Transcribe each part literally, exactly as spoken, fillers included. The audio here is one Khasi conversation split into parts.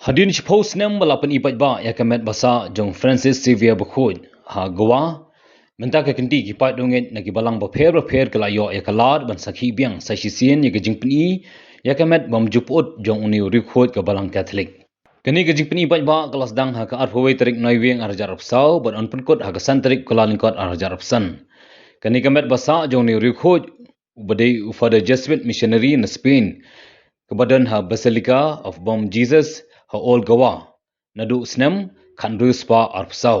Hadien shiphew snem ba la pyni paidbah ïa ka met ba sah jong Francis Xavier Bakhuid ha Goa, mynta ka kynti ki paid dongit na ki balang bapher bapher ki la ïoh ïa ka lad ban sakhi biang sa shisien ïa ka jingpyni ïa ka met bymjukut jong une u riewkhuid ka balang Katholik. Kane ka jingpyni paidbah ka la sdang ha ka arphew wei tarik Naiwieng arhajar arphew saw bad yn pynkut ha ka san tarik Kyllalyngkot arhajar arphew san. Kane ka met ba sah jong une u riewkhuid, uba dei u Father Jesuit missionary na Spain, kaba don ha Basilica of Bom Jesus ha Old Goa, naduh u snem khathynriew spah arphew saw.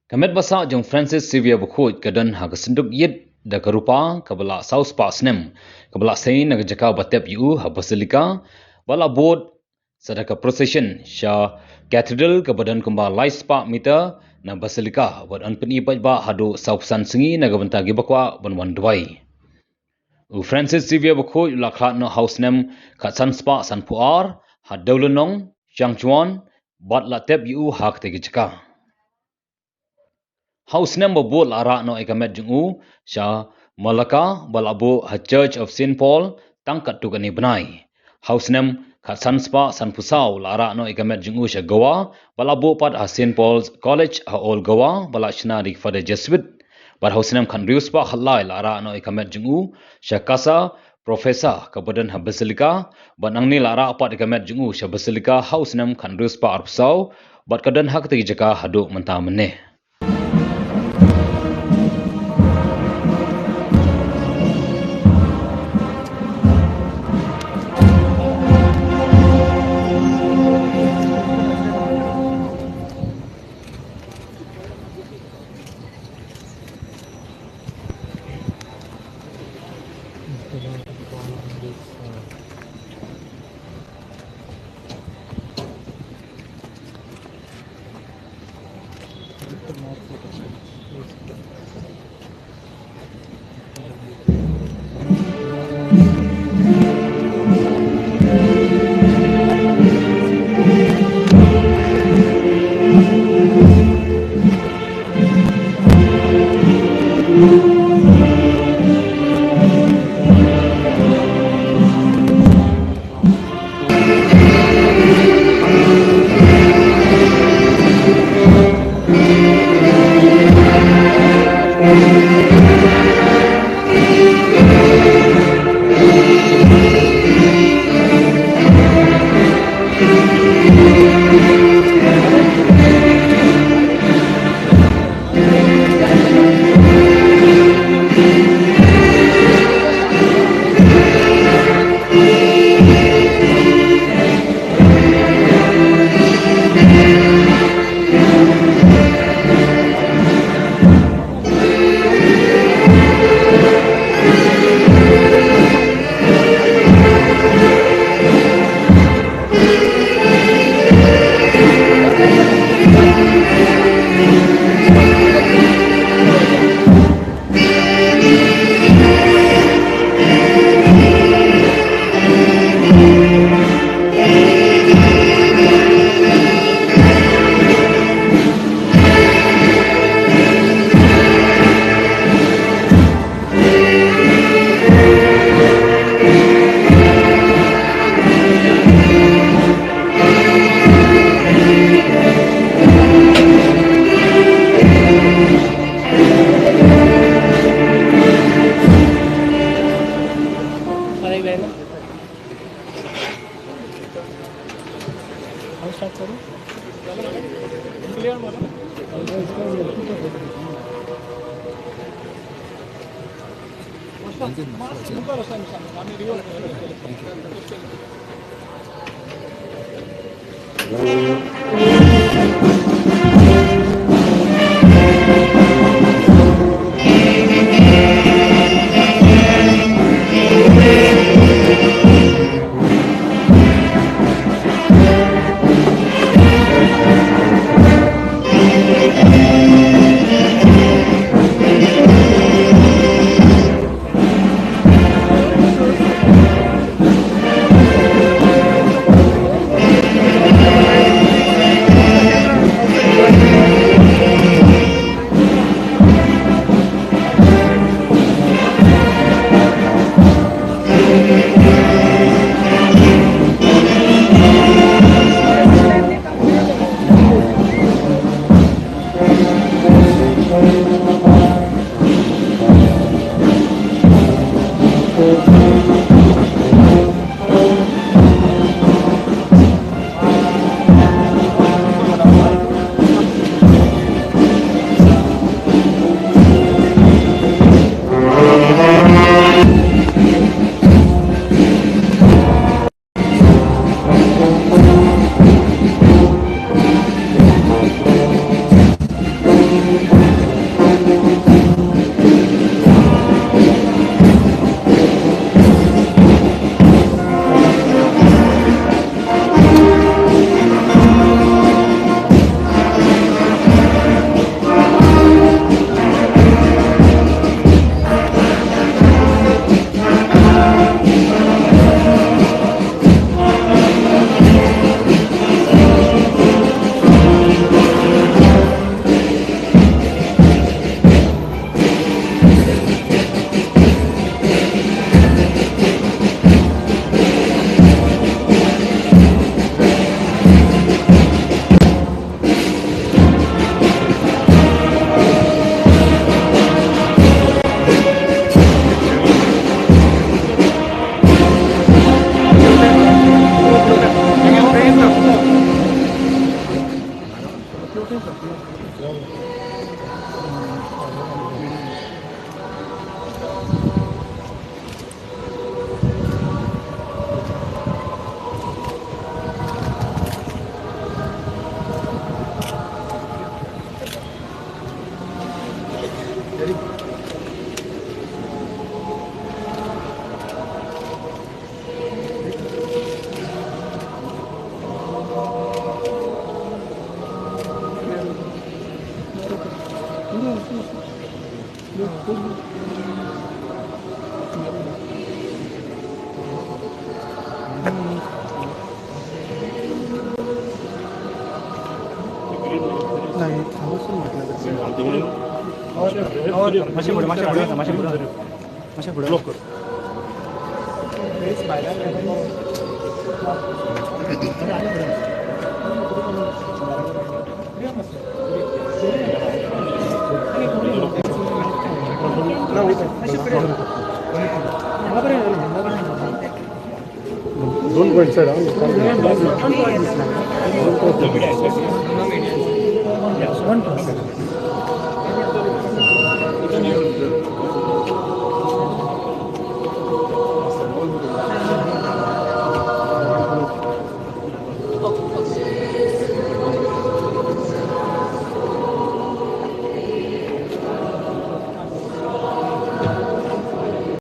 Ka met ba sah jong Francis Xavier Bakhuid ka don ha ka synduk ïit da ka rupa kaba la saw spah snem, kaba la sei na ka jaka ba tep ïa u ha Basilica, ba la bud sa da ka procession sha Cathedral kaba don kumba lai spah meter na Basilica, bad yn pyni paidbah haduh sawphew san sngi na ka bynta kiba kwah ban wan duwai. U Francis Xavier Bakhuid u la khlad noh ha u snem khatsan spah sanphew ar ha Dewlynnong, Shangchuan, bad la tep ïa u ha katei ka jaka. Ha u snem ba bud la rah noh ïa ka met jong u sha Malacca, ba la buh ha Church of Saint Paul tang katto katne bnai. Ha u snem khatsan spah sanphew saw la rah noh ïa ka met jong u sha Goa, ba la buh pat ha Saint Paul's College ha Old Goa, ba la shna da ki Father Jesuit. Bad ha u snem khathynriew spah khatlai la rah noh ïa ka met jong u sha Casa Professa kaba don ha Basilica, bad nangne la rah pat ïa ka met jong u sha Basilica ha u snem khathynriew spah arphew saw, bad ka don ha katei ka jaka haduh mynta mynne. मातशे फुडें, मातशे फुडें, मातशे फुडें. मातशें फुडें. Block कर. Don't go inside, huh? One person.